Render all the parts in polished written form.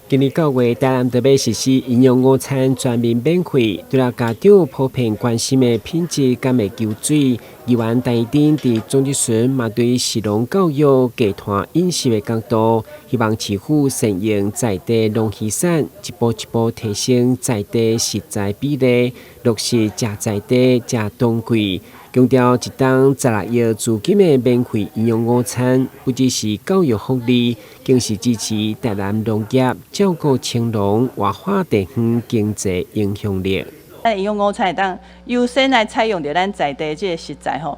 今年9月，台南特欲實施營養午餐全面免費，除了家長普遍關心的品質敢會搝水，議員陳怡貞佇總質詢嘛對食農教育低碳飲食的角度，希望市府善用在地農漁產，一步一步提升在地食材比例，落實食在地、食當季。強調一冬16億資金的免費營養午餐，不只是教育福利，更是支持台南農業、照顧青農、活化地方經濟影響力。咱營養午餐會當優先來採用著咱在地這个食材吼，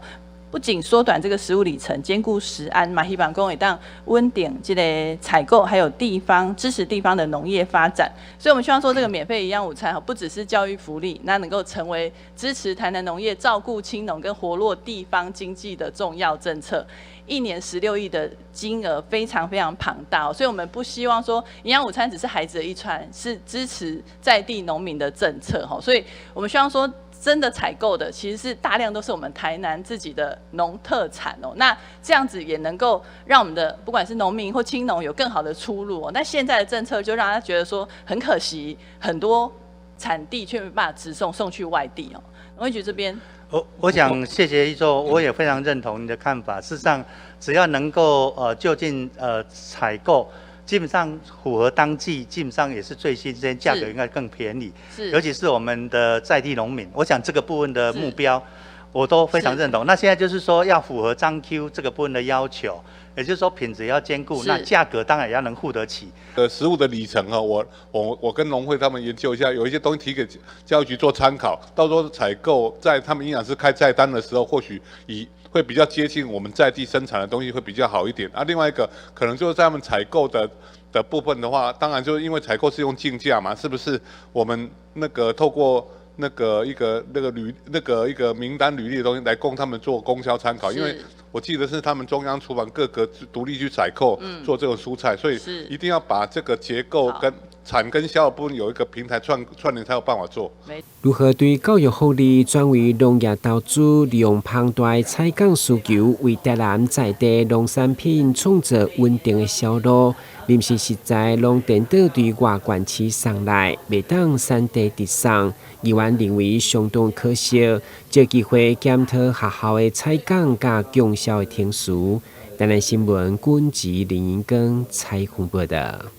不僅縮短這個食物里程，兼顧食安嘛，希望講會當穩定這个採購，還有地方支持地方的農業發展。所以，我們希望說這個免費營養午餐不只是教育福利，那能夠成為支持台南農業、照顧青農跟活絡地方經濟的重要政策。一年16億的金額非常非常龐大，所以我們不希望說營養午餐只是孩子的一餐，是支持在地農民的政策。所以我們希望說，真的採購的其實是大量都是我們台南自己的農特產哦，那這樣子也能夠讓我們的不管是農民或青農有更好的出路哦。那現在的政策就讓他覺得說很可惜，很多產地卻沒辦法直送送去外地哦。農業局這邊，我想謝謝一座，我也非常認同你的看法。事實上，只要能夠就近採購，基本上符合當季，基本上也是最新鮮，價格應該更便宜。尤其是我們的在地農民，我想這個部分的目標，我都非常認同。那現在就是說要符合彰 Q 這個部分的要求，也就是說品質要兼顧，那價格當然也要能付得起。食物的里程哈，我跟農會他們研究一下，有一些東西提給教育局做參考，到時候採購在他們營養師開菜單的時候，或許以會比較接近我們在地生產的東西會比較好一點。啊，另外一個可能就是在他們採購的部分的話，當然就是因為採購是用競價嘛，是不是？我們那個透過那個一個那個履那個一個名單履歷的東西來供他們做供銷參考，因為我記得是他們中央廚房各個獨立去採購做這種蔬菜，所以一定要把這個結構跟產跟銷的部分有一個平台串聯才有辦法做。如何對教育福利轉為農業投資，利用龐大的採購需求，為台南在地農產品創造穩定的銷路，臨時食材攏顛倒對外縣市送來，袂當產地直送。議員認為相當可惜，藉機會檢討學校的採購佮供銷的程序。台南新聞，軍籍林英庚採訪報道。